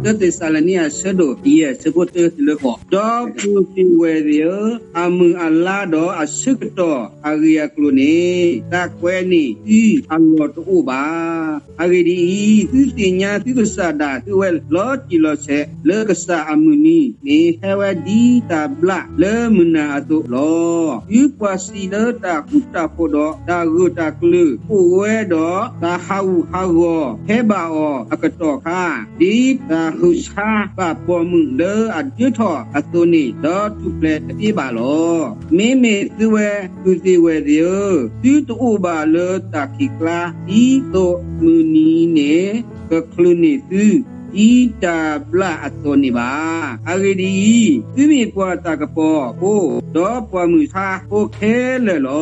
လၢသ့းစၤလနံအဆၢဒိၣ်ယဲၢ် ဆၢဖိတၢတုၤလၢဃိး, ဒီးပုၢ်သ့ၣ်ဝဲၢ်သ့ၣ်ဧၢ, အမုၢ်အလါဒီးအဆၢကတီၢ်အဂ့ၢ်အကျိၤန့ၣ် တၢ်ကွဲးန့ၢ်သုအလီၢ်တအိၣ်ဘၣ်. အဂ့ၢ်ဒ်အံၤ, သုသ့ၣ်ညါသုကစၢ်ဒၣ်သုဝဲလီၤတံၢ်လီၤဆဲး, လၢကစၢ်အမုၢ်နံၤန့ၣ် ဟဲဝဲဒ်တၢ်ဘျၣ်လၢမုၢ်နၤအသိးလီၤ. သုပှၤစံးလၢတၢ်ဃူတၢ်ဖိးဒီးတၢ်ဂၢၢ်တၢ်ကျၢၤအိၣ်ဝဲဒီး တၢ်ဟးဂူာ်ဟးဂီၤဟဲဘၣ်အီၤအကတီၢ်ခါ, ဒ်တၢ်ဟုၣ်ဆါဘၣ်ပိာ်မုၣ်လၢအဒၢထီၣ်အသိးန့ၣ်, ဒီးထူၣ်ဖျဲးတသ့ဘၣ်လီၤ. မ့မ့ၢ်သုဝဲပုၢ်သ့ၣ်ဝဲၢ်သ့ၣ်ဧၢ, သုတအိၣ်ဘၣ်လၢတၢ်ခံးကျါ, ဒ်သိးမုၢ်နံၤန့ၣ်ကချုးန့ၢ်သု ဒ်တၢ်ဘျၣ်အသိးန့ၣ်ဘၣ်. အဂ့ၢ်ဒ်အံၤ, သုမ့ၢ်ပှၤတၢ်ကပီၤဖိ, ဒီးပှၤမုၢ်ဆါဖိခဲလၢာ်လီ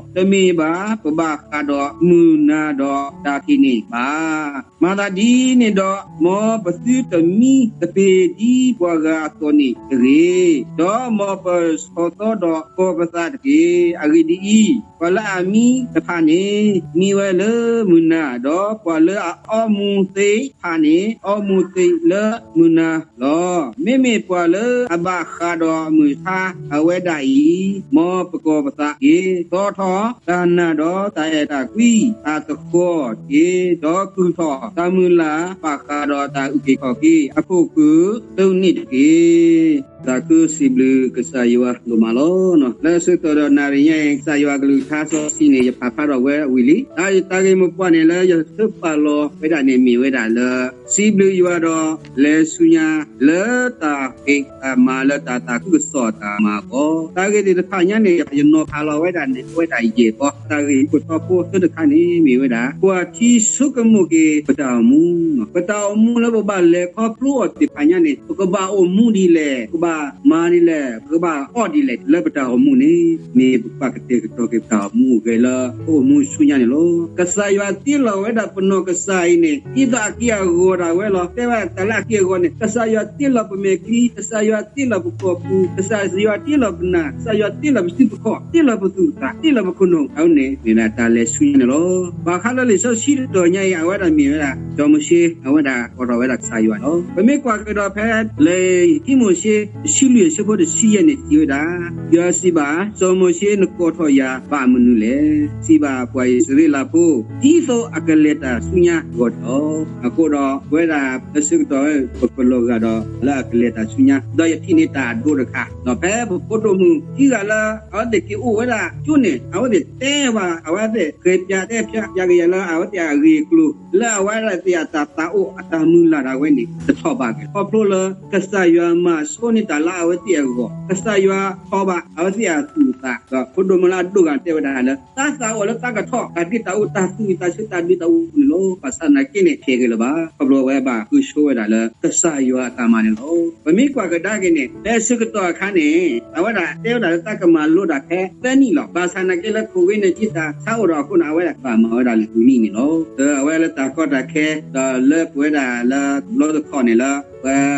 ၤ. တမ့ၢ်ဘၣ်ပဘၣ်ဃးဒီးမုၢ်နၤဒီးတၢ်ခံးန့ၣ်ဘၣ်. မၤသးဒ်န့ၣ်ဒီး, မ်ပသုတမံသပ့ၤဒ်ပှၤဂၤအသိးန့ၣ်တဂ့ၤ, ဒီးမ်ပဆီၣ်သီဒီးကီၤပသးတက့ၢ်. အဂ့ၢ်ဒ်အံၤ, ပှၤလၢအမံတဖၣ်န့ၣ် မံဝဲလၢမုၢ်နၤ, ဒီးပှၤလၢအအီမူၤသ့ၣ်တဖၣ်န့ၣ် အီမူၤသ့ၣ်လၢမုၢ်နၤလီၤ. မ့မ့ၢ်ပှၤလၢအဘၣ်ဃးဒီးမုၢ်ဆါ အဝဲဒၣ်အံၤ, မ်ပကီၤပသးတက့ၢ်. သီထီၣ်တၢ်နာ်ဒီးတၢ်အဲၣ်တၢ်ကွံတၢ်သဃီၤတက့ၢ်. ဒီးကုၢ်ထီၣ်တၢ်မုၢ်လၢ် ဘၣ်ဃးဒီးတၢ်အုၣ်က့ၤခီၣ်က့ၤအခိၣ်ဃၢၤ သုန့ၣ်တက့ၢ်. သးခုစံးဘျုးကစၢ်ယွၤဒိၣ်မးလီၤ. လၢဆၢကတီၢ်ဒီးနၣ်ရံၣ်ညါအံၤ ကစၢ်ယွၤကလုၢ်ကထါစီဆှံန့ၣ် ယဖးဖျါထီၣ်ဝဲဝံၤလံ. တၢ်ဂ့ၢ်မိၢ်ပှၢ်န့ၣ်လၢယဆၢပာ်လီၤဝဲဒၣ်န့ၣ် မ့ၢ်ဝဲဒၣ်လၢ စံးဘျုးယွၤဒီးလဲၤဆူညါ လၢတၢ်ဟ့ၣ်တၢ်မၤလၢတၢ်သးခုကစီၣ်တၢ်မၤအဂီၢ်. တၢ်ဂ့ၢ်သ့ၣ်တဖၣ်ညါန့ၣ် ယနီၤဖးလီၤဝဲဒၣ်န့ၣ် အဝဲဒၣ်ယဲၢ်ပီ, တၢ်ဂ့ၢ်ခိၣ်တီဖိသၢတခါန့ၣ် မ့ၢ်ဝဲဒၣ် ကွၢ်ထံဆိကမိၣ်က့ၤပတၢ်အိၣ်မူ, ပတၢ်အိၣ်မူလၢပဘၣ်လဲၤခီဖျိအီၤသ့ၣ်တဖၣ်ညါန့ၣ် ပကဘၣ်အိၣ်မူဒ်လဲၣ်, ပကဘၣ်မၤဒ်လဲၣ်, ပကဘၣ်အီၣ်ဒ်လဲၣ်, လၢပတၢ်အိၣ်မူန့ၣ် မ့ၢ်ပကဘၣ်ကတဲာ်ကတီၤက့ၤပတၢ်အိၣ်မူအဂဲၤလၢ ပအိၣ်မူဆူညါန့ၣ်လီၤ. ကစၢ်ယွၤတ့လီၤဝဲဒၣ်ပနီၢ်ကစၢ်အံၤန့ၣ် ဒ်သိးအက့ၢ်အဂီၤဒၣ်ဝဲလီၤ. တဲဝဲဒၣ်တၢ်လၢအက့ၢ်အဂီၤန့ၣ် ကစၢ်ယွၤတ့လီၤပမဲာ်ချံ, ကစၢ်ယွၤတ့လီၤပကိာ်ပူၤ, ကစၢ်ယွၤတ့လီၤပနၢ်, ကစၢ်ယွၤတ့လီၤပစုပခီၣ်, တ့လီၤပသူၣ်ပသး, တ့လီၤပခိၣ်နူာ်, အဝဲန့ၣ် မ့ၢ်ဒၣ်တၢ်လဲၤဆူညါန့ၣ်လီၤ. ဘၣ်ဃးလၢလံာ်စီဆှံတတီၤညါအံၤ အဝဲဒၣ်မ့ၢ်ဝဲဒၣ် စီၤမိၤၡ့ အဝဲဒၣ်ကိးထီၣ်ဝဲဒၣ်ကစၢ်ယွၤလီၤ. ပမ့ၢ်ကွၢ်ကဒီးဖဲ လံာ်ခံမိၤၡ့ တဆံလွံၢ်အဆၢဖိတဆံယဲၢ်န့ၣ် စံးဝဲဒၣ်, ယွၤစံးဘၣ်, စီၤမိၤၡ့ နကိးထီၣ်ယၤဘၣ်မနုၤလဲၣ်. စံးဘၣ်ပှၤအံၣ်စရ့လးဖိ ဒ်သိးအကလဲၤတၢ်ဆူညါအဂီၢ်န့ၣ်လီၤ. အဃိဒီး ပဝဲဒၣ်လၢဆၢကတီၢ် ပကလီၤဂာ်ဒီးလၢအကလဲၤတၢ်ဆူညါ, ဒီးယထံၣ်န့ၢ်တၢ်အဒိတခါ, ဒီးဖဲပဖိဒိၣ်မုၣ်ခံဂၤလၢ အဝဲသ့ၣ်က့ၤအိၣ်ဝဲဒၣ်ကၠိန့ၣ် အဝဲသ့ၣ်တဲဘၣ် အဝဲသ့ၣ်ဃဲၤပၠးတဲပၠးကယၤလၢအဝဲသ့ၣ်အဂ့ၢ်အကျိၤ လၢအဝဲသ့ၣ်အတၢ်သးအိၣ်အတၢ်မုၢ်လၢ်ဒၣ်ဝဲန့ၣ် တထီၣ်ဘးက့ၤ ခီဖျိလၢ ကစၢ်ယွၤမၤဆိန့ၢ်တၢ်လၢအဝဲသ့ၣ်အဂီၢ်, ကစၢ်ယွၤထီၣ်ဘးအဝဲသ့ၣ်အသူၣ်အသး, ဒီးဖိဒိၣ်မုၣ်လၢအဒိၣ်ဂၤတဲဝဲဒၣ်လၢ တၢ်သးအိၣ်လၢတၢ်ကထီၣ် တၢ်ဒ့တၢ်အူတၢ်သူၣ်ဝံၣ်သးဆၢတၢ်ဒ့တၢ်အူန့ၣ်လီၤ. ဘၣ်ဆၣ်သနာ်က့န့ၣ် ဖဲဂ့ၤလၢၤဘၣ်, ခီဖျိအဝဲဘၣ်ဃုဆိဝဲဒၣ်လၢ ကစၢ်ယွၤအတၢ်မၤန့ၣ်လီၤ. ပမ့ၢ်ကွၢ်ကဒါက့ၤန့ၣ် ဖဲဆၢကတီၢ်အခါန့ၣ် အဝဲဒၣ်တဲဝဲဒၣ်လၢတၢ်ကမၤလိဒၣ်ဖဲသၢနံၣ်လီၤ. ဘၣ်ဆၣ်သနာ်က့လၢ ခိၣ်ဝ့န့ၣ် ကံတၢ်ဆါအိၣ်ဒီးအဃိန့ၣ် အဝဲဒၣ်ဘၣ်မၤဝဲဒၣ်လၢလွံၢ်နံၣ်န့ၣ်လီၤ. ဒီးအဝဲလၢတၢ်ကီတၢ်ခဲ ဒီးလၢပဝဲဒၣ်လၢလီၢ်တခီန့ၣ်လၢ ပ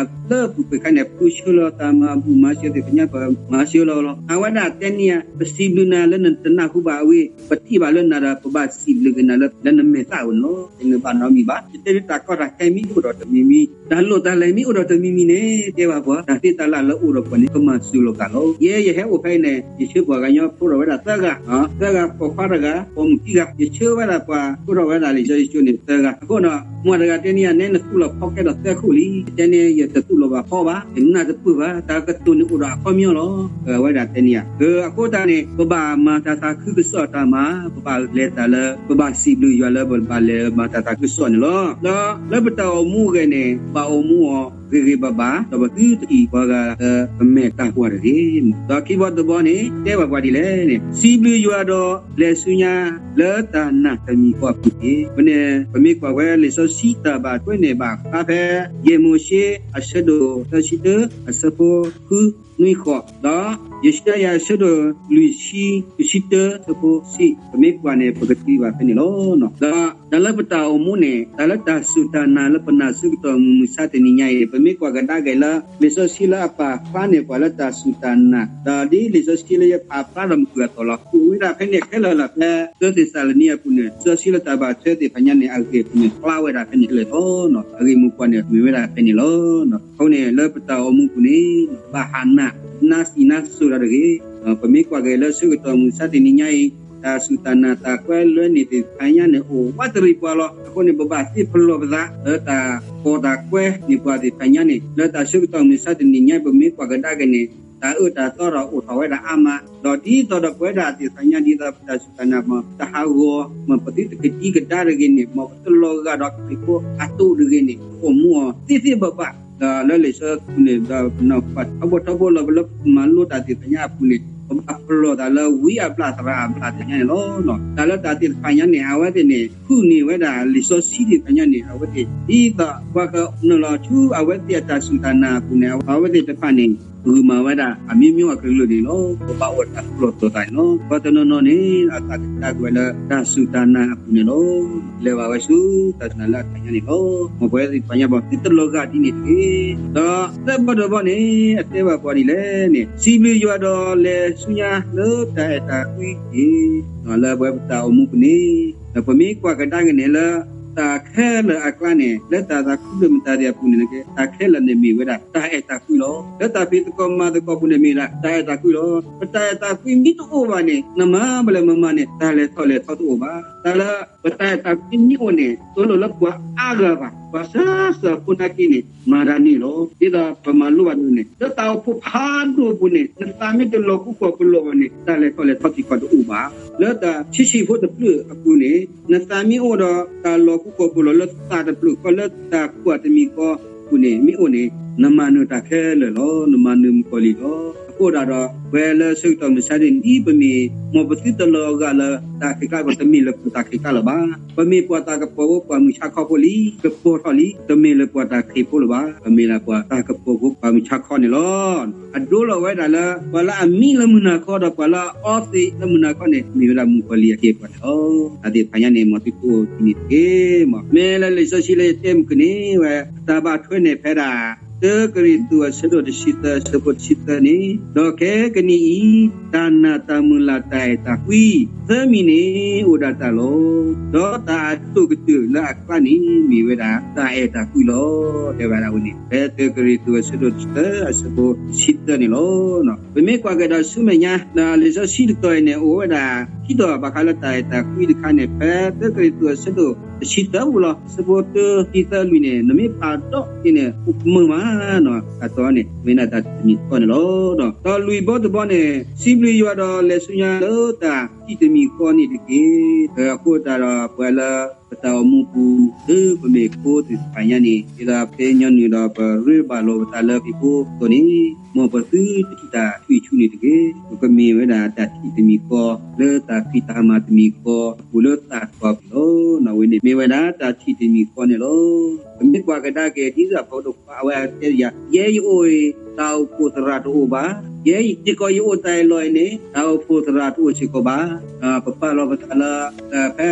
လၢပူၤကွံာ်ခါန့ၣ် ပဃုဆိလီၤတၢ်မၤဘူၣ်မၤစၢၤသ့ၣ်တဖၣ်ညါ ပမၤစၢၤလီၤလီၤ. အဝဲဒၣ်တဲန့ၢ်ယၤ ပစံးဘျုးနၤလၢနတနၢ်ဟူဘၣ်ဝဲ, ပထံၣ်ဘၣ်လၢနၤဒီး ပဘၣ်စံးဘျုးက့ၤနၤလၢ လၢနမဲာ်သၣ်အိၣ်န့ၣ်လီၤ. နဘၣ်နီတမံၤဘၣ်. ယတဲဒ်တၢ်ကီတၢ်ခဲမ့ၢ်အိၣ်ဒီးတမံၤမံၤ, တၢ်လိၣ်တၢ်လဲၤမ့ၢ်အိၣ်ဒီးတမံၤမံၤန့ၣ် တဲဘၣ်ပှၤ တၢ်သ့တၢ်လၢ်လၢအိၣ်ဒီးပှၤန့ၣ် ကမၤစၢၤလိာ်သးလီၤ. ယဲယဟဲအိၣ်ဖဲအံၤန့ၣ် ယဆှၢပှၤကညီဖိထီၣ်ဝဲဒၣ်သၢဂၤ, သၢဂၤပိာ်ခွါတဂၤ ပိာ်မုၣ်ခံဂၤ, ယဆှၢဝဲဒၣ်ပှၤဖိထီၣ်ဝဲဒၣ်လံာ်စီဆှံကၠိန့ၣ်သၢဂၤ. အဃိဒီး မုၢ်တဂၤတဲန့ၢ်ယၤ နဲနသူၣ်လီၤဖီကဲထီၣ်သၢခိၣ်လံ, တဲန့ၢ်ယတသူၣ်လီၤဘၣ်ဖီဘၣ်, ယနၢ်တပၢၢ်ဘၣ်, တၢ်ကတိၤန့ၣ်အိၣ်ဒီးအခီပညီလီၤ. အဝဲဒၣ်တဲန့ၢ်ယၤ အဃိသတးန့ၣ် ပဘၣ်မၤတၢ်သးခုကစီၣ်တၢ်မၤ, ပဘၣ်လဲၤတၢ်လၢ ပဘၣ်စံးဘျုးယွၤလၢပဘၣ်လဲၤမၤတၢ်သးခုကစီၣ်န့ၣ်လီၤ. ဒီးလၢပတၢ်အိၣ်မူအဂ့ၢ်န့ၣ် ဘၣ်အိၣ်မူအီၤဂ့ၤဂ့ၤဘၣ်ဘၣ်, ဒီးပသုတအံၣ်ပှၤဂၤလၢပမဲာ်တၢ်ကွၢ်တဂ့ၤ. ဒီးခံဘီတဘီန့ၣ် တဲဘၣ်ပှၤဒ်လဲၣ်န့ၣ် စံးဘျုးယွၤဒီးလဲၤဆူညါလၢတၢ်နာ်တမံၤဃီအပူၤတက့ၢ်. ဖဲန့ၣ် ပမ့ၢ်ကွၢ်ဝဲလံာ်စီဆှံတၢ်ဘၣ်ထွဲန့ၣ် ဘၣ်ဃးဖဲ ယဲၢ်မိၤၡ့ အဆၢဒိၣ်သၢဆံတၢ အဆၢဖိဃု နွံဃိး, ဒီးယၡါယၤ အဆၢဒိၣ်လွံၢ်ဆံ တဆံတၢ အဆၢဖိဆံ, ပမ့ၢ်ကွၢ်န့ၣ် ပကထံၣ်ဘၣ်ဖဲန့ၣ်လီၤ. ဒီး တၢ်လၢပတၢ်အိၣ်မူန့ၣ် တၢ်လၢတၢ်စူၢ်တၢ်နာ်လၢပနၢ်ဆၢကတီၢ်မုၢ်မဆါတနံၤညါအံၤ ပမ့ၢ်ကွၢ်ကဒါက့ၤလၢ လံာ်စီဆှံလၢအပာ်ဖျါန့ၢ်ပှၤလၢတၢ်စူၢ်တၢ်နာ် ဒီးဒ်လံာ်စီဆှံလၢယဖးဖျါဒီးမုၢ်ကၢအသိးလီၤ. အိၣ်ဝဲဒၣ်ဖဲန့ၣ်ခဲလၢာ်လီၤ. ဖဲသၢသ့းစၤလနံအပူၤန့ၣ် လံာ်စီဆှံလၢတၢ်ဘၣ်ထွဲသ့ၣ်တဖၣ်ညါန့ၣ် အဂ့ၢ်အပူၤန့ၣ် ဖျါဝဲဒၣ်ဖဲန့ၣ်ခဲလၢာ်လီၤ. အဂ့ၢ်မိၢ်ပှၢ်န့ၣ် မ့ၢ်ဝဲဒၣ်ဖဲန့ၣ်လီၤ. အဃိန့ၣ် လၢပတၢ်အိၣ်မူပူၤန့ၣ် ဘၣ်ဟးနး နါစံးနါစိၤတၢ်တဂ့ၤ. ပမ့ၢ်ကွၢ်က့ၤလၢဆၢကတီၢ်မုၢ်မဆါတနံၤညါအံၤ တၢ်စူၢ်တၢ်နာ်တၢ်ကွဲလွဲန့ၢ်သ့ၣ်တဖၣ်ညါန့ၣ် အိၣ်ဝးတရံးပှၤလီၤ. အဃိန့ၣ် ပဘၣ်သ့ပလီၢ်ပသး လၢတၢ်ကီတၢ်ကွဲန့ၢ်ပှၤသ့ၣ်တဖၣ်ညါန့ၣ် လၢတၢ်ဆၢကတီၢ်မုၢ်မဆါတနံၤညါ ပမ့ၢ်ကွၢ်ကဒါက့ၤန့ၣ် တၢ်အၢတၢ်သီဒီးအိၣ်ထီၣ်ဝဲဒၣ်အါမး ဒီးဒ်သိးဒီးပဝဲဒၣ်သ့ၣ်တဖၣ်ညါ ဒ်သိးပတၢ်စူၢ်တၢ်နာ် မ်တဟးဂီၤ မ်ပသုတကဒံကဒါတဂ့ၤန့ၣ် မ်ပတလီၤဂာ်ဒီးခရံာ်ဖိအသိးတဂ့ၤန့ၣ် ပအိၣ်မူအီၤသ့သ့ဘၣ်ဘၣ် ဒီးလၢလံာ်စီဆှံပူၤန့ၣ် ဒီးပနီၢ်ကစၢ်ထီဘိထီဘိလီၤ ပလၢပမၤလိတၢ်သ့ၣ်တဖၣ်ညါအပူၤန့ၣ် ပဘၣ်ပလီၢ်သးလၢဝံအဘျၣ်သရၣ်အဘျၣ်သ့ၣ်ညါန့ၣ်လီၤ. တၢ်လၢတၢ်သ့ၣ်တဖၣ်ညါန့ၣ် အဝဲသ့ၣ်န့ၣ် ဟုၣ်န့ၢ်ဝဲဒၣ်လံာ်စီဆှံသ့ၣ်တဖၣ်ညါန့ၣ် အဝဲသ့ၣ် ဒ်သိးပှၤကနုာ်လီၤဆူအဝဲသ့ၣ်အတၢ်စူၢ်တၢ်နာ်အပူၤန့ၣ် အဝဲသ့ၣ်တဖၣ်န့ၣ် ဂုာ်မၤဝဲဒၣ်အမျိုးမျိုးအကလုာ်န့ၣ်လီၤ. ပဘၣ်အိၣ်တၢ်ပလီၢ်ပလီၢ်သးန့ၣ်လီၤ. ပှၤတနီၤနီၤန့ၣ် အသးကဒါက့ၤဝဲလၢတၢ်စူၢ်တၢ်နာ်အပူၤန့ၣ်လီၤ. လဲၤဘၣ်ဝဲဆူတၢ်စူၢ်နာ်လၢအတၢ်ညါန့ၣ်လီၤ. မ်ပဝဲသ့ၣ်တဖၣ်ညါ ပသုတလီၤဂာ်ဒ်န့ၣ်တဂ့ၤ. ဒီးသၢဘီတဘီန့ၣ် အတဲဘၣ်ပှၤဒ်လဲၣ်န့ၣ် စံးဘျုးယွၤဒီးလဲၤဆူညါလၢတၢ်အဲၣ်တၢ်ကွံတက့ၢ်. လၢပဝဲပတၢ်အိၣ်မူပူၤန့ၣ် ဒီးပမ့ၢ်ကွၢ်ကဒါက့ၤန့ၣ်လၢ တၢ်ခဲလၢာ်အကျါန့ၣ် လၢတၢ်သးခုဒိၣ်မတၤသ့ၣ်အပူၤန့ၣ် တၢ်ခဲလၢာ်န့ၣ်မ့ၢ်ဝဲဒၣ် တၢ်အဲၣ်တၢ်ကွံလီၤ. လၢတၢ်ဖံးသကိးမၤသကိးပူၤန့ၣ်မ့ၢ်ဒၣ် တၢ်အဲၣ်တၢ်ကွံလီၤ. ပတၢ်အဲၣ်တၢ်ကွံမ့ၢ်တအိၣ်ဘၣ်န့ၣ် နမၤဘၣ်လဲၣ်မၤမၤန့ၣ် တၢ်လဲၤထီၣ်လဲၤထီတအိၣ်ဘၣ်. တၢ်လၢပတၢ်အဲၣ်တၢ်ကွံမ့ၢ်အိၣ်န့ၣ် တလိၣ်လၢပှၤအါဂၤဘၣ်. ပှၤစၢ်စၢ်ဖိနာ်က့န့ၣ် မၤတၢ်န့ၣ်လီၤ. ဒ်သိးပမၤလိဘၣ်ဒ်န့ၣ် လၢတၢ်အိၣ်ဖှိၣ်ဖးဒိၣ်အပူၤန့ၣ် နသးမ့ၢ်တလီၤကူကီၢ်ပလီၢ်ဘၣ်န့ၣ် တၢ်လဲၤထီၣ်လဲၤထီထံကီၢ်တအိၣ်ဘၣ်. လၢတၢ်ဆံးဆံးဖိတဖျၢၣ်အပူၤန့ၣ် နသးမ့ၢ်အိၣ်ဒီးတၢ်လီၤကူကီၢ်ပလီၢ်လၢသးတဖျၢၣ်ဃီ လၢတၢ်ကွၢ်တမံၤဃီအပူၤန့ၣ် မ့ၢ်အိၣ်န့ၣ် နမၤနၢၤတၢ်ခဲလၢာ်လီၤ. နမၤနၢၤမုၣ်ကီၤလံၢ်လီၤ. အဃိဒၣ်ဒီး ပဝဲလၢဆၢကတီၢ်မုၢ်ဆါဒ်န့ၣ် ဒ်ပမ့ၢ် မ်ပသုတလီၤဂာ်လၢတၢ်ခံးကျါ ပတမ့ၢ်လၢပှၤတၢ်ခံးကျါလၢၤဘၣ်. ပမ့ၢ်ပှၤတၢ်ကပီၤဖိ ပှၤမုၢ်ဆါခီဖိလံ, ကပီၤထီၣ်လံ, တမ့ၢ်လၢပှၤတၢ်ခံးဖိလၢၤဘၣ်. ပမ့ၢ်ဒၣ်ပှၤတၢ်ကပီၤဖိ ပှၤမုၢ်ဆါခီန့ၣ်လီၤ. အဒိလီၤဝဲဒၣ်လၢ ပှၤလၢအမံလၢမုၢ်နၤခီ ဒီးပှၤလၢအအီသံးလၢမုၢ်နၤခီန့ၣ် မ့ၢ်ဝဲဒၣ်မုၣ်ကီၤလံၢ်အက့ၢ်ပှၤန့ၣ်လီၤ. တၢ်သ့ၣ်တဖၣ်ညါန့ၣ် မ်သုတအိၣ်ဒ်န့ၣ်တက့ၢ်. မ့ၢ်လၢလံာ်စီဆှံလၢယတဲမုၢ်ကန့ၣ်ဝဲ တၢ်ဘၣ်ထွဲန့ၢ်ဖဲဒၣ် တၢကရံၣ်သူးအဆၢဒိၣ်တဆံသၢ အဆၢဖိတဆံသၢန့ၣ်, ဒီးခဲကနံၣ်အံၤ တၢ်နာ်တၢ်မုၢ်လၢ်တၢ်အဲၣ်တၢ်ကွံ သၢမံၤန့ၣ်အိၣ်ဒၣ်တၢ်လီၤ. ဒီးတၢ်အဒိၣ်ကတၢၢ်လၢအကျါန့ၣ် မ့ၢ်ဝဲဒၣ်တၢ်အဲၣ်တၢ်ကွံလီၤ. တဲဝဲဒၣ်ဝဲန့ၣ် ဖဲတၢကရံၣ်သူးအဆၢဒိၣ်တဆံသၢ အဆၢဖိတဆံသၢန့ၣ်လီၤ. ပမ့ၢ်ကွၢ်က့ၤဒီးဆူမဲာ်ညါ လံာ်စီဆှံတတီၤအံၤန့ၣ် အိၣ်ဝဲဒၣ် ခံတီၤဘၣ်ဃးလၢတၢ်အဲၣ်တၢ်ကွံတခါန့ၣ် ဖဲတၢကရံၣ်သူးအဆၢဒိၣ်တဆံသၢပူၤလီၤ. အဆၢဖိတၢ ခံ သၢ လွံၢ်န့ၣ် နမ့ၢ်ဖးဒိၣ်က့ၤန့ၣ် အိၣ်မုာ်မးနီၤ တၢ်တီန့ၣ် မ့ၢ်ဒၣ်တၢ်ထံၣ်တမံၤဃီန့ၣ်လီၤ. ဒီးလွံၢ်ဘီတဘီန့ၣ် စံးဘျုးယွၤဒီးလဲၤဆူညါလၢတၢ်ထံၣ်တမံၤဃီန့ၣ်တက့ၢ်. အဃိသတးဒီး ပှၤလၢပတၢ်အိၣ်မူပူၤ လၢပမ့ၢ်ဖိသ့ၣ်တဖၣ်ညါန့ၣ် ဒ်သိးဖဲညီနုၢ်ဒီးပရ့ဘၣ်လိာ်ပသးလၢခရံာ်ဖိအသိးန့ၣ် မ်ပသုတထံၣ်တၢ်ထံၣ်ဆူၣ်န့ၣ်တက့ၢ်. ပကမ့ၢ်ဝဲဒၣ်တၢ်ထံၣ်တမံၤဃီ လၢတၢ်ဖံးတၢ်မၤတမံၤဃီအပူၤလၢသးတကီၢ်ပူၤလီၤ. ဝဲန့ၣ်မ့ၢ်ဝဲဒၣ်တၢ်ထံၣ်တမံၤဃီန့ၣ်လီၤ. ပမ့ၢ်ကွၢ်ကဒါက့ၤ ဒ်သိးပှၤဒိၣ်ခွါအဝဲတဲယၤ ယဲယအိၣ်အံၤ တၢ်အိၣ်ဖှိၣ်သရၣ်တအိၣ်ဘၣ်. ယဲယစ့ၢ်ကီးယအိၣ်တၢ်အလီၢ်အံၤန့ၣ် တၢ်အိၣ်ဖှိၣ်သရၣ်တအိၣ်စ့ၢ်ကီးဘၣ်. ပပာ်လီၤပသးလၢ ဖဲ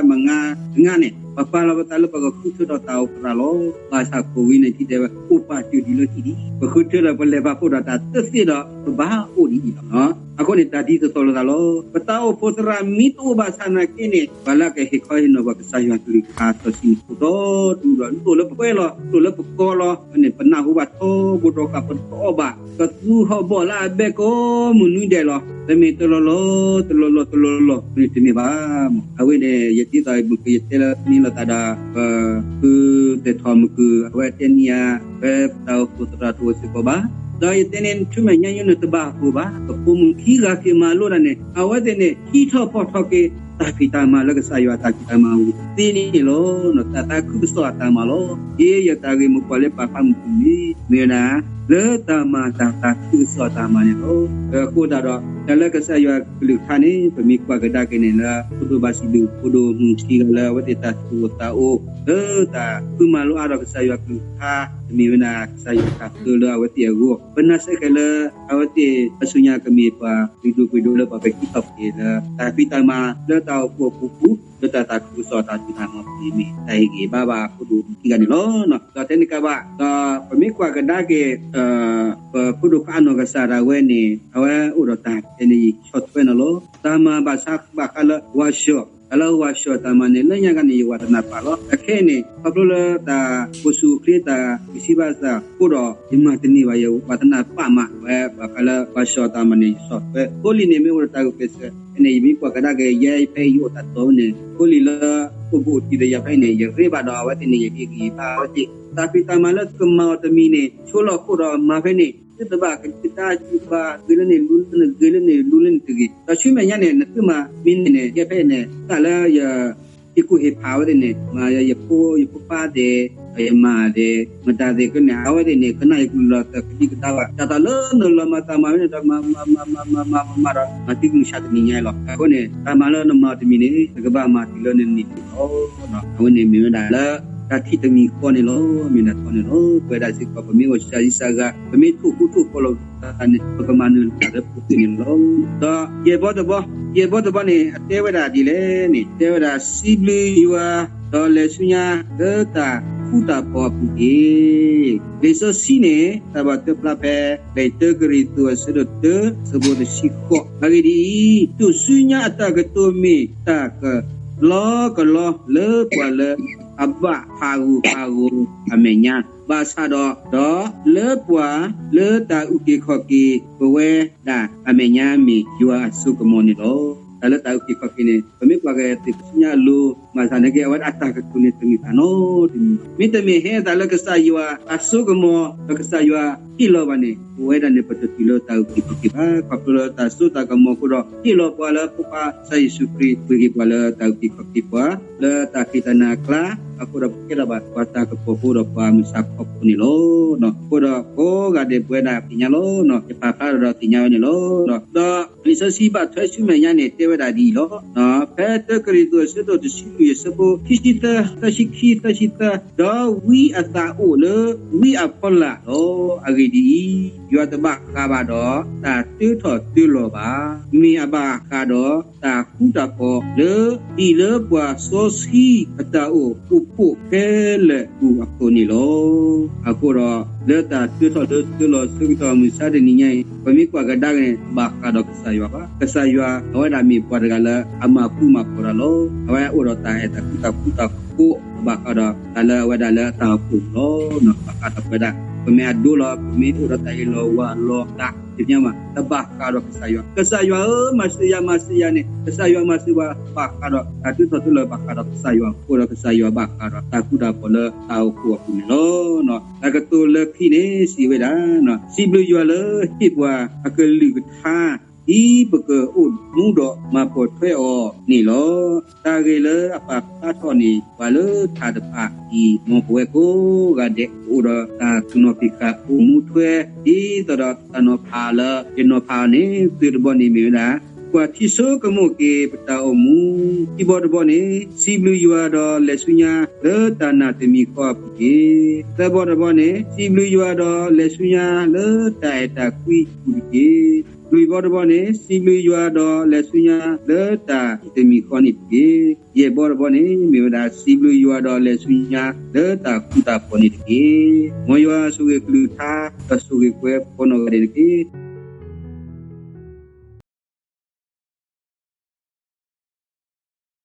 မုၢ်နၤတနံၤန့ၣ် ပပာ်လီၤပသးလၢပကဃုထၢထီၣ်တၢ်အိၣ်ဖှိၣ်သရၣ်လီၤ. ဘၣ်ဆၣ် COVID nineteen တဲဝဲ အိၣ်ပာ်စၢၤဒံးလၢဟံၣ်ဒံး ပဃုထၢဒီးပလဲၤပာ်ဖှိၣ်ဒီးတၢ်သ့သ့ဒီး ပဘၣ်အိၣ်ဒ်အံၤလီၤ. အဃိန့ၣ် တၢ်ဒ်သိးသိးလိာ်သးလီၤ. ပတၢ်အိၣ်ဖှိၣ်သရၣ်မ့ၢ်တအိၣ်ဘၣ်ဆၣ်နာ်က့န့ၣ် ပှၤလၢကဟ့ၣ်ခီဟ့ၣ်နီၤပှၤကစၢ်ယွၤကလုၢ်ကထါစီဆှံန့ၣ် အိၣ်ဒီဒူၣ်ဒီး လိၣ်လၢပကွဲလီၤ လိၣ်လၢပကီလီၤ. န့ၣ် ပနၢ်ဟူဘၣ်ထီဘိထီဃာ် ပတအီၣ်ဘၣ် ပသူဟီၣ်ဘီၣ်လၢအဘဲကိးမုၢ်နွံဒဲးလီၤ. တမ့ၢ်တလီၢ်လီၢ် တလီၢ်လီၢ် တလီၢ်လီၢ် တမ့ၢ်ဘၣ်မး. အဝဲန့ၣ် ယဒ်သိးမုၢ်ကယတဲလၢန့ၣ်လိာ်သးဒီး ပဖုသဲးထီၣ်မုၢ်ကုၢ် အဝဲတဲန့ၢ်ဧါ ဖဲပတၢ်အိၣ်ဖှိၣ်သရၣ်တအိၣ်စ့ၢ်ကီးဘၣ်. ဒီးယတဲန့ၣ် ဆူမဲာ်ညါညါန့ၣ်တဘၣ်အဃိဘၣ်. ပဖိမုၣ်ခံဂၤက့ၤမၤလိဒၣ်န့ၣ် အဝဲသ့ၣ်န့ၣ် ဟံးထီၣ်ဖီၣ်ထီၣ်က့ၤ တၢ်ဖံးတၢ်မၤလၢကစၢ်ယွၤအတၢ်ဖံးတၢ်မၤအပူၤသ့န့ၣ်လီၤ. တၢ်သးခုကစီၣ်အတၢ်မၤလီၤ. ဒ်ယတၢ်ဂ့ၢ်မိၢ်ပှၢ်လၢပာ်ဖျါမုၢ်တနံၤ မ့ၢ်ဝဲဒၣ် လၢတၢ်မၤတၢ်သးခုကစီၣ်အတၢ်မၤန့ၣ်လီၤ. အဃိသတးဒီး တၢ်လၢကစၢ်ယွၤကလုၢ်ကထါန့ၣ် ပမ့ၢ်ကွၢ်ကဒါက့ၤန့ၣ်လၢ ဖိဒိၣ်ဘၣ်စံးဘျုး ဖိဒိၣ်မုၣ်ခံဂၤလၢအဝဲသ့ၣ်တၢ်သူၣ်အိၣ်သးအိၣ် လၢတၢ်ဃုမၤလိအါထီၣ်ကစၢ်ယွၤကလုၢ်ကထါ တမ့ၢ်ဝဲဒၣ်ကစၢ်ယွၤတၢ်သၢလၢအဝဲသ့ၣ်အဂီၢ်, ပနာ်စ့ၢ်ကီးလၢ အဝဲသ့ၣ်အစုညါကမ့ၢ်ပှၤလုၢ်ဒိၣ်ပှ့ၤဒိၣ်လၢပှၤကဟံးထီၣ်က့ၤလၢ တၢ်ဖံးတၢ်မၤလၢတၢ်အိၣ်ဖှိၣ်အပူၤပူၤ, လၢတၢ်သးခုကစီၣ်တၢ်ဖံးတၢ်မၤအပူၤန့ၣ် မ့ၢ်တၢ်ဟ့ၣ်ဂံၢ်ဘါဘၣ်အဖိဒိၣ်ခံဂၤန့ၣ်လီၤ. ဒီးတဲန့ၣ်ကဘၣ် ဒီးပမ့ၢ်ကွၢ်ကဒါက့ၤ ပဖိဒိၣ်ခွါအနီၢ်ကစၢ်ဒၣ်ဝဲန့ၣ် အဝဲအိၣ်ဒီးတၢ်တဲန့ၣ် ယဆီၣ်ထွဲန့ၣ်လီၤ. တၢ်မၤဘၣ်ဆါဘၣ်ဃးလၢဝၤၡီၣ်, တၢ်လၢဝၤၡီၣ်တၢ်မၤန့ၣ် လၢညါခါန့ၣ် ယဝၤတနၢ်ပာ်လီၤ. အခဲအံၤန့ၣ် ခီဖျိလၢတၢ်အိၣ်ဆူၣ်အိၣ်ချ့တၢ်ဂံၢ်စၢ်ဘါစၢ်အဃိဒီး ယမၤတန့ၢ်ဘၣ် ယဝၤတနၢ်ပာ်မးဝဲ ဘၣ်ဃးလၢဝၤၡီၣ်တၢ်မၤန့ၣ် ယဆီၣ်ထွဲ. ဖိလံၤန့ၣ် မ့ၢ်အိၣ်ဒီးတၢ်ဂုာ်ကျဲးစၢး ဖဲန့ၣ် ယမ့ၢ်ကွၢ်ကဒါက့ၤ ယဲဖဲယအိၣ်တၢ်တီၤန့ၣ် ဖိလံၤလၢ အိၣ်ဘူးအိၣ်တံၢ်ဒီးယၤဖဲအံၤန့ၣ် ယရ့ဘၣ်ဒီးအဝဲသ့ၣ်န့ၣ် ယဟ့ၣ်ဂံၢ်ဘါအဝဲသ့ၣ် တၢ်ဖံးတၢ်မၤလၢကမၤအီၤတမံၤန့ၣ် ဆိလီၤခိၣ်ဒီးမၤဖဲန့ၣ် သုတဘၣ်ကဒါကဒါ သုဘၣ်ဂ့ၤလၢန့ၣ်လူလၢန့ၣ်ဂ့ၤလၢန့ၣ်လူလၢန့ၣ်တဂ့ၤ. ဒီးဆူမဲာ်ညါန့ၣ် နသုမၤမ့ၢ်န့ၣ်န့ၣ် ယဲဖဲအံၤန့ၣ် တၢ်လၢယ ဟ့ၣ်ကူၣ်ဟ့ၣ်ဖးဝဲသ့ၣ်န့ၣ် မၤယဖိယဖိခွါသ့ၣ် ဒီးယမါသ့ၣ် မတၤသ့ၣ်ကန့ၣ် အဝဲသ့ၣ်န့ၣ် ကနၣ်ယကလုၢ်လီၤသးကဒံကဒါဘၣ်. တၢ်သးလၢနလီၤမၤတၢ်မၤဝဲန့ၣ်ဒီး မၤမၤမၤမၤမၤမၤမၤဒီး မၤသံကမုၢ်ဆါတနံၤညါအံၤလီၤ. အဃိန့ၣ် တၢ်မၤလၢနမၤတမံၤန့ၣ် နကဘၣ်မၤတုၤလၢနနံၤတမံၤလီၤ. အဝဲန့ၣ်မ့ၢ်ဝဲဒၣ်လၢ တၢ်ထံၣ်တမံၤဃီန့ၣ်လီၤ. မ့ၢ်ဒၣ်ထီန့ၣ်လီၤ. ပဝဲဒၣ်စ့ၢ်ကီး ပမ့ၢ်အိၣ်စှၤဆံးစှၤဂၤ ပမ့ၢ်ထိၣ်ဃူထိၣ်ဖိးလိာ်သးန့ၣ် ပကမၤနၢၤတၢ်လၢပူၤကွံာ်န့ၣ်လီၤ. ဒီးယဲၢ်ဘီတဘီ, ယဲၢ်ဘီတဘီန့ၣ် အတဲဝဲဒၣ်ဒ်လဲၣ်န့ၣ် တဲဝဲဒၣ် စံးဘျုးယွၤ ဒီးလဲၤဆူညါလၢတၢ်ဃူတၢ်ဖိးအပူၤတက့ၢ်. လံာ်စီဆှံန့ၣ် တၢ်ဘၣ်တၢ်ပျၢ်ဖဲ လံာ်တၢကရံၣ်သူး အဆၢဒိၣ်တၢ အဆၢဖိတဆံဃိး, အဂ့ၢ်ဒ်အံၤ, တၢ်စူညါအတၢ်ကတိၤမ့ၢ်တၢ်ကလီကလီလၢပှၤလၢအဘၣ်ဟးဂူာ်ဟးဂီၤအမဲာ်ညါ, ဘၣ်ဆၣ်ဒီး ဒီးလၢပှၤလၢတၢ်အုၣ်က့ၤခီၣ်က့ၤပဝဲဒၣ်အမဲာ်ညါမ့ၢ်ယွၤအစိကမီၤန့ၣ်လီၤ. တၢ်လၢတၢ်အုၣ်က့ၤခီၣ်က့ၤန့ၣ် ပမ့ၢ်ကွၢ်က့ၤသ့ၣ်ပစူညါအလိၤ ဘၣ်ဆၣ်န့ၣ်က့ အဝဲဒၣ်အတၢ်ကတိၤန့ၣ်တမ့ၢ်တၢ်နီတမံၤဘၣ်. မ့တမ့ၢ်ဟဲအသးလၢကစၢ်ယွၤအစိကမီၤ ဒီးကစၢ်ယွၤဟ့ၣ်လီၤဘၣ်န့ၣ် ပဝဲဒၣ်န့ၣ် ပတတုၤလၢတၢ်အုၣ်က့ၤခီၣ်က့ၤဘၣ်. ခီဖျိလၢတၢ်စိတၢ်ကမီၤအဃိဒီး ဟ့ၣ်လီၤပှၤလၢဖိခွါကစၢ်ယ့ၣ်ၡူးခရံာ် ပှ့ၤက့ၤပှၤလၢတၢ်အုၣ်က့ၤခီၣ်က့ၤပှၤ လၢတၢ်ဃံတၢ်နၤအကျါ, အဃိဒီးပကဲထီၣ်ဘၣ်ပှၤတၢ်ကပီၤဖိဒီးပှၤမုၢ်ဆါခီဖိန့ၣ်လီၤ. အဃိဒီးကိးဂၤဒဲးပဝဲဒၣ်သ့ၣ်ညါလီၤ. ယပာ်ဖျါထီၣ်ဒီးသ့ၣ်ညါဝဲန့ၣ်လီၤ. ဒီးလံာ်စီဆှံဘၣ်ထွဲဆူမဲာ်ညါန့ၣ် တဲဝဲဒၣ်ဒ်အံၤလီၤ. ဖဲတၢကရံၣ်သူး အဆၢဒိၣ်တဆံလွံၢ် အဆၢဖိ ခံဆံသၢ, သၢဆံခံ, သၢဆံသၢ, ဒီးဝံအသးအိၣ်လၢဝံအဖီလာ်လီၤ. အဂ့ၢ်ဒ်အံၤ, ယွၤတဘၣ်ဃးဘၣ်ဒီးတၢ်တၢထီၣ်တၢလီၤဘၣ်. မ့ၢ်အဘၣ်ဃးဒီးတၢ်ဃူတၢ်ဖိးလၢ ဒ်လၢပှၤစီဆှံအတၢ်အိၣ်ဖှိၣ်ခဲလၢာ်အပူၤအသိးန့ၣ်လီၤ. အဃိဒီး လၢတၢ်တၢထီၣ်တၢလီၤဆၢကတီၢ်မုၢ်ဆါတနံၤညါအံၤ ပမ့ၢ်ကွၢ်ကဒါက့ၤန့ၣ် တဘၣ်ဃးဒီးကစၢ်ယွၤဘၣ်. ကစၢ်ယွၤအဝဲဒၣ်မ့ၢ်ပှၤတဂၤလၢအမၤဃူမၤဖိးတၢ်လီၤ. အဝဲအိၣ်ဒီးတၢ်အဲၣ်တၢ်ကွံတၢ်ဃူတၢ်ဖိး တဘၣ်ဃးဒီးတၢ်လၢအဝဲဒၣ်လၢအတၢ်အိၣ်ဖှိၣ်လီၤ. ဘၣ်ဃးဒီးပဝဲဒၣ် ပမ့ၢ်အဒိလီၤ ပမ့ၢ်အိၣ်ဒီးတၢ်အ့ၣ်လိာ်ဝါလိာ်သး တဘၣ်ဃးဒီးကစၢ်ယွၤ, ကစၢ်ယွၤဧၢ မၤစၢၤယၤ မၤစၢၤယၤန့ၣ် ကစၢ်ယွၤမၤစၢၤပှၤ တဘၣ်ဃးဒီး တၢ်တၢထီၣ်တၢလီၤဘၣ်ဃးဒီးကစၢ်ယွၤအဃိဒီး ကစၢ်ယွၤဘၣ်ဃးဒီးတၢ်ဃူတၢ်ဖိးလၢတၢ်အိၣ်ဖှိၣ်အပူၤန့ၣ်လီၤ. တၢ်ကတိၤလၢခံန့ၣ် စံးဝဲဒၣ် စံးဘျုးယွၤလၢဟ့ၣ်ပှၤအကလုၢ်ကထါ ဒ်ပကအိၣ်မူဒီးမၤပိာ်ထွဲအီၤန့ၣ်လီၤ. တၢ်ဂ့ၢ်လၢအပာ်ဖျါထီၣ်န့ၣ် ပှၤလၢထးတဖၣ်အံၤ မ်ပဝဲကိးဂၤဒဲး ပအိၣ်ဒီးတၢ်သူၣ်နီၣ်ဖံးဃာ် အိၣ်မူထွဲ ဒ်သိးဒီးတၢ်နီၤဖးလၢယနီၤဖးအီၤန့ၣ် သၢတဘီန့ၣ်မ့ၢ်ဝဲဒၣ် ကွၢ်ထံဆိကမိၣ်က့ၤပတၢ်အိၣ်မူ, ခံဘီတဘီန့ၣ် စံးဘျုးယွၤဒီးလဲၤဆူညါလၢတၢ်နာ်တမံၤဃီအပူၤတက့ၢ်. သၢဘီတဘီန့ၣ် စံးဘျုးယွၤဒီးလဲၤဆူညါလၢတၢ်အဲၣ်တၢ်ကွံအပူၤတက့ၢ်. လွံၢ်ဘီတဘီန့ၣ် စံးဘျုးယွၤဒီးလဲၤဆူညါလၢတၢ်ထံၣ်တမံၤဃီန့ၣ်တက့ၢ်. ယဲၢ်ဘီတဘီန့ၣ် မ့ၢ်ဝဲဒၣ် စံးဘျုးယွၤဒီးလဲၤဆူညါလၢတၢ်ဃူတၢ်ဖိးန့ၣ်တက့ၢ်. မ်ယွၤဆိၣ်ဂ့ၤကလုၢ်ကထါ ဒီးဆိၣ်ဂ့ၤပှၤကိးနီၢ်ဂၤဒဲးန့ၣ်တက့ၢ်.